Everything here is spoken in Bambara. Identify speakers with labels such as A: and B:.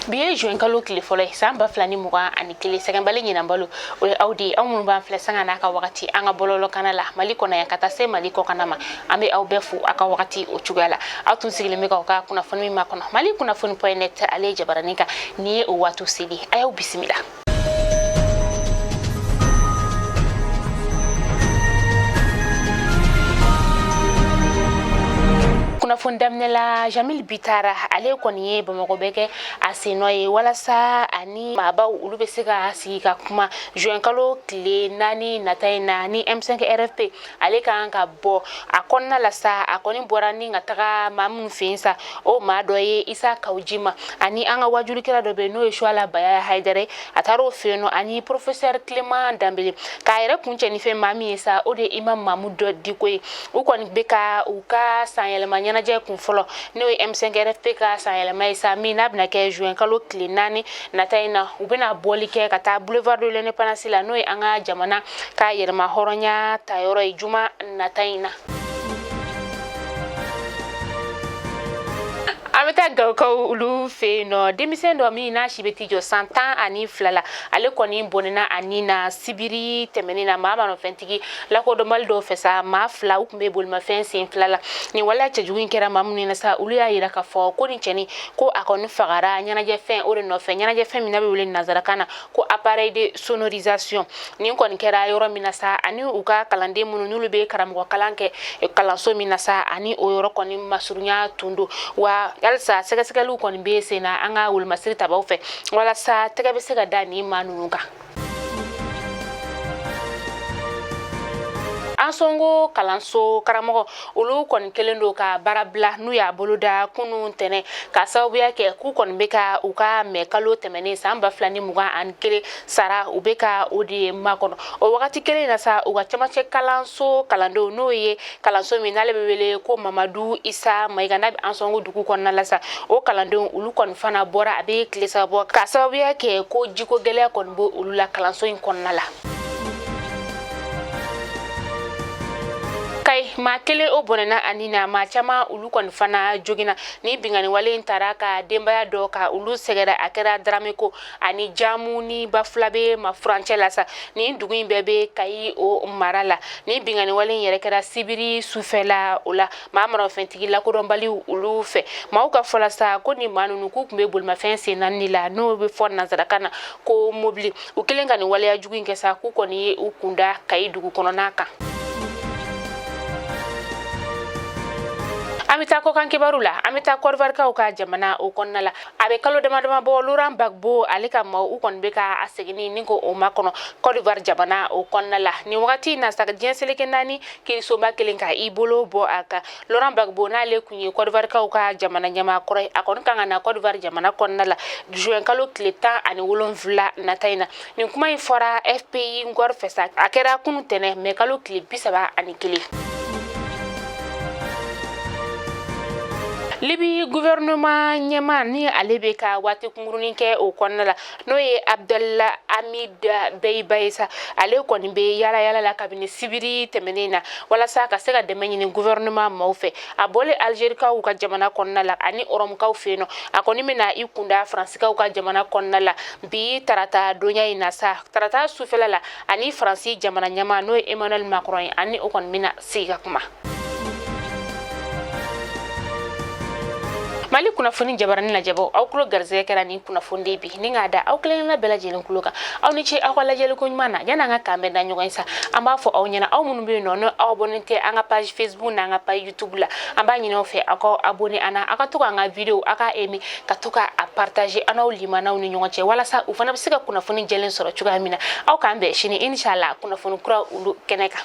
A: Bi ye juin kalo tile fɔlɔ ye san 2021. Sɛgɛnbali ɲinanbalo, o ye aw de ye, aw minnu b'an filɛ sanga n'a ka wagati an ka bɔlɔlɔkana la Mali kɔnɔ yan ka taa se Mali kɔkana ma. An bɛ aw bɛɛ fo aw ka wagati o cogoya la. Aw tun sigilen bɛ k'aw ka kunnafoni min makɔnɔ, Mali kunnafoni.net, ale ye jabaranin kan. Nin ye o waati seli, a y'aw bisimila. Kunnafoni daminɛ la, Jamil Bitara, ale kɔni ye Bamakɔ bɛɛ kɛ a sennɔ ye walasa ani maabaw olu bɛ se ka sigi ka kuma juin kalo tile 4 nata in na ni M5 RFP ale kan ka bɔ a kɔnɔna la sa. A kɔni bɔra ni ka taga maa minnu fɛ yen sa, o maa dɔ ye Isa Kawu Jima ani an ka wajulikɛla dɔ bɛ yen n'o ye Suala Baya Hayidara, a taara o fɛ yen nɔ, ani professeur Clément Danbele. K'a yɛrɛ kuncɛ ni fɛn maa min ye sa, o de ye imam Mamudu Diko ye. U kɔni bɛ ka u ka sanyɛlɛma ɲɛnajɛ kun fɔlɔ, n'o ye M5 RFP ka sanyɛlɛma ye sa, min n'a bɛna kɛ juin kalo tile 4 nata in na. U bɛna bɔli kɛ ka taa boulevard de l'indépendance la, n'o ye an ka jamana ka yɛrɛma hɔrɔnya tayɔrɔ ye, juma nata in na. An bɛ taa Gawokaw olu fɛ yen nɔ. Denmisɛn dɔ min n'a si bɛ t'i jɔ san 12 la, ale kɔni bɔnɛna a ni na sibiri tɛmɛnen na maa manɔfɛntigi lakodɔnbali dɔw fɛ sa. Maa fila, u tun bɛ bolimafɛn sen fila la. Nin waleya cɛjugu in kɛra maa minnu na sa, olu y'a yira k'a fɔ ko nin cɛnin ko a kɔni fagara ɲɛnajɛfɛn o de nɔfɛ, ɲɛnajɛfɛn min n'a bɛ wele nanzarakan na ko appareil de sonorisation. Nin kɔni kɛra yɔrɔ min na sa, ani u ka kalanden minnu n'olu bɛ karamɔgɔ kalan kɛ kalanso min na sa, ani o yɔrɔ kɔni masurunya tun don wa. Halisa sɛgɛsɛgɛliw kɔni bɛ sen na an ka wolomasiri tabaw fɛ walasa tɛgɛ bɛ se ka da nin maa ninnu kan. Ansongo kalanso karamɔgɔ olu kɔni kɛlen don ka baara bila n'u y'a boloda kunun tɛnɛ, ka sababuya kɛ k'u kɔni bɛ ka u ka mɛ kalo tɛmɛnen san 2021 sara, u bɛ ka o de makɔnɔ. O wagati kelen na sa, u ka camancɛ kalanso kalandenw, n'o ye kalanso min n'ale bɛ wele ko Mamadu Isa Mayiga, n'a bɛ Ansongo dugu kɔnɔna la sa, o kalandenw olu kɔni fana bɔra a bɛ tile 3 bɔ, ka sababuya kɛ ko jiko gɛlɛya kɔni bɛ olu la kalanso in kɔnɔna la. Kayi, maa kelen o bɔnɛna a ni na, maa caman olu kɔni fana joginna. Ni binkanni wale in taara ka denbaya dɔ ka olu sɛgɛrɛ, a kɛra Darameko ani Jamu ni Bafulabe ma furancɛ la sa. Nin dugu in bɛɛ bɛ Kayi o mara la. Ni binkanni wale in yɛrɛ kɛra sibiri sufɛla o la maa marafɛntigi lakodɔnbaliw olu fɛ. Maaw ka fɔ la sa, ko ni maa ninnu k'u tun bɛ bolimafɛn sen naani la, n'o bɛ fɔ nansarakan na ko mobili. U kɛlen ka nin waleya jugu in kɛ sa, k'u kɔni ye u kunda Kayi dugu kɔnɔna kan. An bɛ taa kɔkan kibaru la. An bɛ taa Kɔdiwarikaw ka jamana o kɔnɔna la. A bɛ kalo dama dama bɔ, Laurent Gbagbo ale ka maaw u kɔni bɛ ka a seginni ni ko o makɔnɔ Kɔdiwari jamana o kɔnɔna la. Nin wagati in na sa, diɲɛ seleke naani kiirisoba kelen ka i bolo bɔ a kan. Laurent Gbagbo, n'ale kun ye Kɔdiwarikaw ka jamana ɲɛmaa kɔrɔ ye, a kɔni kan ka na Kɔdiwari jamana kɔnɔna la juin kalo tile 17 nata in na. Nin kuma in fɔra FPI Ngɔr fɛ sa, a kɛra kunu tɛnɛ mɛ kalo tile 31. Libi gouvernement ɲɛmaa ni ale bɛ ka waati kunkurunin kɛ o kɔnɔna la, n'o ye Abdel Hamid Dbeibah ye sa, ale kɔni bɛ yala yala la kabini sibiri tɛmɛnen na walasa ka se ka dɛmɛ ɲini gouvernement maaw fɛ. A bɔlen Algerikaw ka jamana kɔnɔna la ani Ɔrɔmukaw fɛ yen nɔ, a kɔni bɛna i kunda Faransikaw ka jamana kɔnɔna la bi tarata donya in na sa. Tarata sufɛla la, ani Faransi jamana ɲɛmaa, n'o ye Emmanuel Macron ye, ani o kɔni bɛna sigi ka kuma. Mali kunnafoni jabarani lajɛbaw, aw tulo garisɛgɛ kɛra nin kunnafoni de bi ni k'a da aw kelenkelenna bɛɛ lajɛlen tulo kan. Aw ni ce aw ka lajɛli ko ɲuman na. Yanni an ka k'an bɛn da ɲɔgɔn ye sa, an b'a fɔ aw ɲɛna, aw minnu bɛ yen nɔ n'aw abonné tɛ an ka page Facebook n'an ka page YouTube la, an b'a ɲini aw fɛ aw ka abonné an na, aw ka to k'an ka video aw ka aimer, ka to ka a partager an n'aw limanaw ni ɲɔgɔn cɛ, walasa u fana bɛ se ka kunnafoni jɛlen sɔrɔ cogoya min na. Aw k'an bɛn sini inshallah kunnafoni kura olu kɛnɛ kan.